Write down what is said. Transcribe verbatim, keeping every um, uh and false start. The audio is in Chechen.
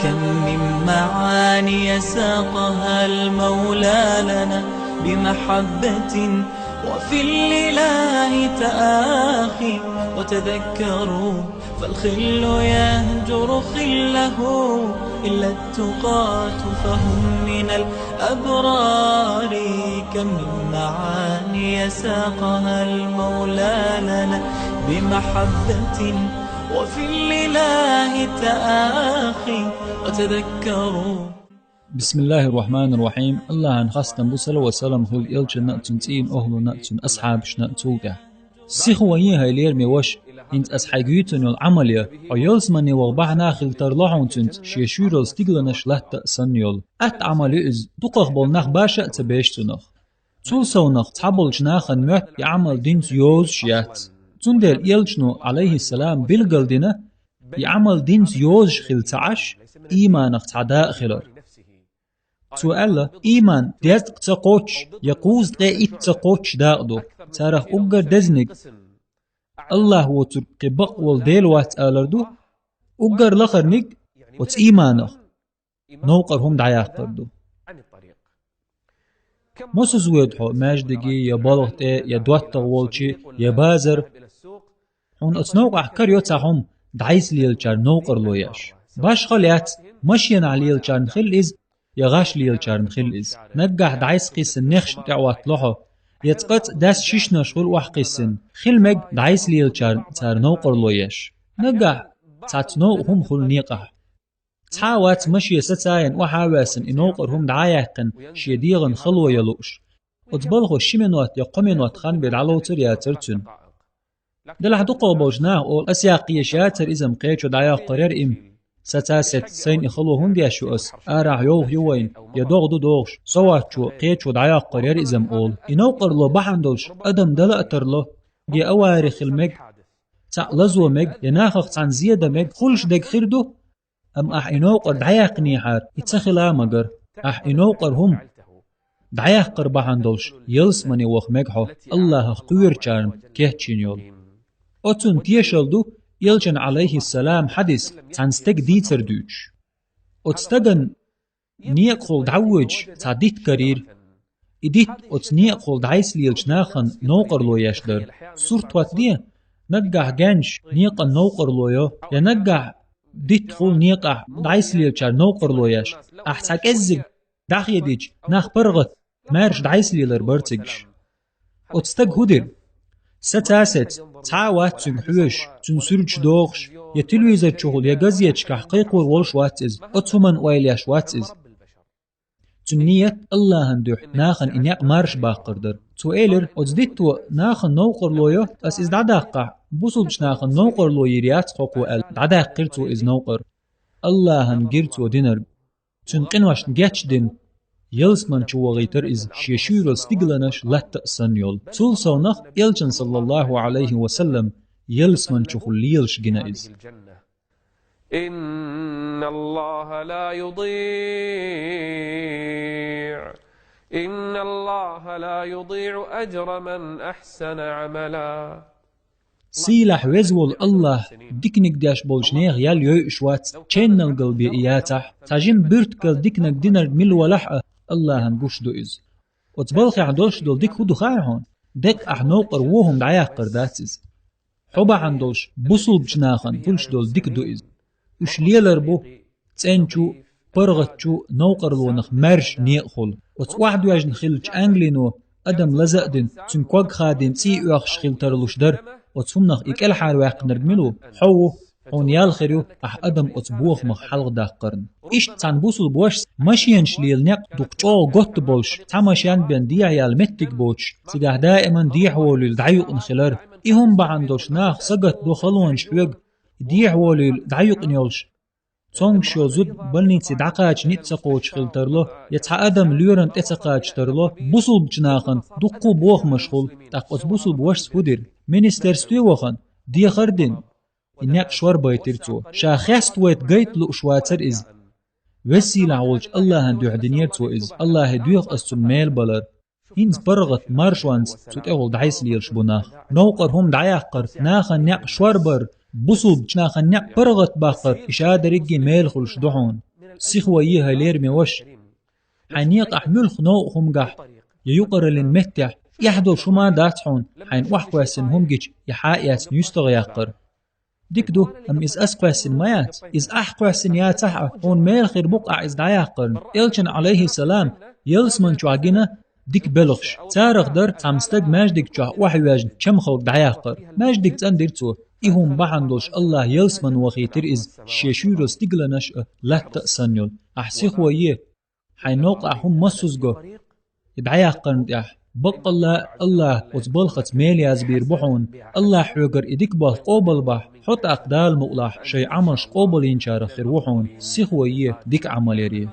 كم من معاني ساقها المولى لنا بمحبة، وفي الإله تآخي. وتذكروا فالخل يهجر خله إلا التقاة فهم من الأبرار. كم من معاني ساقها المولى لنا بمحبة، وفي الإله تآخي. وتذكروا. بسم الله الرحمن الرحيم. Аллахьан хастам бу, салават-салам хуьлда элчанна а, цуьнан цӀийнан охӀланна а, цуьнан асхьабашна а цул тӀаьхьа. Сиха ван е хьай лераме ваша, хӀинца ас хьайга юьйцун йолу Ӏамал я, хьо ялсамане ваха бахьана хила тарло хьуна цуьнца, шен шуьйралла стигланаш латта а санна йолу. Атта Ӏамал ю иза, дукхах болу нах баша а ца беш цунах. Цул совнах цхьаболчу нахана моьтту и Ӏамал динца йозуш яц. Цундела элчано, Ӏалайхиссалам, билгалдина, и Ӏамал динца йозуш хила ца Ӏаш, ийманах цхьа дакъа хилар. Цо аьлла, ийман дезткъа ца кхоччуш я кхузткъе итт ца кхоччуш дакъа ду, царах уггар дезаниг Аллахь воцург кхин бакъ волу Дела вац алар ду, уггар лахарниг оцу ийманах новкъара хӀума дӀаяккхар ду. Масаза воьду хьо, маьждиге я балха тӀе, я доттагӀа волчу, я базар? Хьуна оцу новкъахь карайо цхьа хӀума дӀасалелачарна новкъарло еш. Башхалла яц, машенахь лелачарна хила иза, я гӀаш лелачарна хила иза. Наггахь дӀасакхиссина нехашна тӀе а хӀоттало хьо, я цкъацкъа дас шишнаш хуьлу охьакхиссина. Хила мега дӀасалелачарна цара новкъарло еш. Наггахь цхьацца новкъа хӀума хуьлу некъахь. Цхьа а вац машен сацаян охьа а воьссина, и новкъара хӀума дӀа а яьккхина, шен дегӀан хало ян лууш. Оцу балхо ши минот я кхо минот хан бен дӀалоцур яцара цуьнан. Делахь дукхах болчу наха олу, ас яккха езаш яцара иза-м, кхечо дӀайоккхур яра и-м. Саца а сецна, сайна и хало хӀунда еш ю ас, арахь йовха ю вайна, я догӀа ду догӀуш, со воцчо кхечо дӀайоккхур яра иза-м, олу. И новкъарло бахьана долуш адам дала а тарло, я авари хила мега, цхьаъ лазо мега, я нахах цхьаьна зе дан мега, хуьлуш дерг хир ду, амма ахь и новкъара дӀаяьккхинехьара, и ца хила а магара. Ахь и новкъара хӀума дӀаяккхар бахьана долуш ялсамане ваха мега хьо, Аллахьах кхоьручарна кечйина йолу. Оцунна тешалла ду элчан, Ӏалайхиссалам, хьадис, цхьана стеган дийцар дуьйцуш. Оцу стагана некъахула дӀавоьдуш цхьа дитт карийра. И дитт оцу некъахула дӀасалелачу нахана новкъарло еш дара. Сурт хӀоттаде, наггахь генаш некъана новкъарло йо, я наггахь диттахула некъахь дӀасалелачарна новкъарло еш. Ахь цхьа кӀеззиг дӀахедича, нах паргӀат, маьрша дӀасалелар бара цигахь. Оцу стага хӀун дира? Саца а сецна, цхьа а вац цуьнга хьоьжуш, цуьнан суьрташ дохуш, я телевизор чухула, я газеташкахь кхайкхор волуш вац иза, оцу хӀуманна ойла еш вац иза. Цуьнан ният Аллахьан дуьхьа нахана и некъ марша баккхар дара. Цо элира: «Оцу дитто нахана новкъарло йо, ас иза дӀадаккхахь, бусулбачу нахана новкъарло йийр яц хӀокхо», — аьлла, дӀадаьккхира цо иза новкъара. Аллахьана гира цо динарг. Цуьнан къиношна гечдина, ялсамани чу вахийтара иза, шен шуьйралла стигланаш латта а санна йолу. Цул совнах элчан, саллаллаху Ӏалайхи ва саллам, ялсамани чухула лелаш гина иза. إن الله لا يضيع إن الله لا يضيع أجر من أحسن عملا. Сийлахь веза волу Аллахь диканиг деш болчу нехан ял йойуш вац, ченналгал бен и яцахь. Цхьа жима буьртигал диканиг динарг мила валахь а, Аллахьан гуш ду иза. Оцу балхехь долуш долу дика хӀун ду хаьий хьуна? Деккъа ахь новкъара вон хӀума дӀаяккхар дац иза. Хьо бахьана долуш бусулбачу нахана хуьлуш долу дика ду иза. Уьш лелар бу цӀеначу, паргӀатчу новкъарлонах маьрша некъахула. Оцу охьадоьжна хиллачу Англино адам лаза а дина, цуьнан ког хадийна цӀий оьхуш хила тарлуш дара. Оцу хӀуманах и кӀелхьарваьккхинарг мила ву? Хьо ву. Хьуна ял хир ю ахь адам оцу бохамах хьалхадаккхарна. Иштта цхьана бусулба вашас машенаш лела некъ дукха чӀогӀа готта болуш, цхьа машен бен дехьаяла меттиг боцуш, цигахь даиман дехьаволийла дӀаюкъна хилар. И хӀума бахьана долуш наха сагатдо, халонаш хьоьгу, и дехьаволийла дӀаюкъна йолуш, цомгуш йолу зуда больнице дӀакхача ницкъ ца кхочуш хила тарло, я цхьа адам лоьрана тӀе ца кхача тарло. Бусулбачу нахана дуккха а бохамаш хуьлу. ТӀаккха оцу бусулба вашас хӀун дира? Министерстве вахана, дехар а дина, и некъ шорбайтира цо. Ша хеставайта гайта лууш вацара иза. Веза-сийлахь волчу Аллахьан дуьхьа динера цо иза. Аллахье доьху ас цунна мел балар. ХӀинца паргӀат маршонца цу тӀехула дӀасалелаш бу нах. Новкъара хӀума дӀаяккхар, нахана некъ шорбар, бусулбачу нахана некъ паргӀат баккхар, и ша дерриге а мел хуьлуш ду хьуна. Сихо е, хӀай лераме ваша. Хьайн некъахь муьлхха новкъа хӀума гахь, я юкъараллин меттехь, эхь долуш хӀума дац хьуна, хьайна охьакхоьссина хӀума гича, и хьа а эцна юьстагӀ яккхар. Дика ду, амма иза ас кхоьссина ма яц. Иза ахь кхоьссина яцахь а, хьуна мела хир бу-кх ахь иза дӀаяккхарна. Элчанна, Ӏалайхиссалам, ялсамани чохь гина дика белхаш. Царах дара цхьана стага маьждиг чохь охьавоьжна чамхалг дӀаяккхар. Маьждиг цӀандира цо. И хӀума бахьана долуш АллахӀа ялсамани вахийтира иза, шен шуьйралла стигланаш а, латта а санна йолу. Ахь сихо е, хьайн новкъахь хӀума массаза го, и дӀаяккхарна тӀехь. Баккъалла а АллахӀа оцу балхаца мела язбийр бу хьуна. АллахӀа хьоьгара и дика болх къобалбахь, хьо тӀаккха Дала мукъалахь шайн Ӏамалш къобалйинчарах хир ву хьуна, сихо е, дика Ӏамал яре.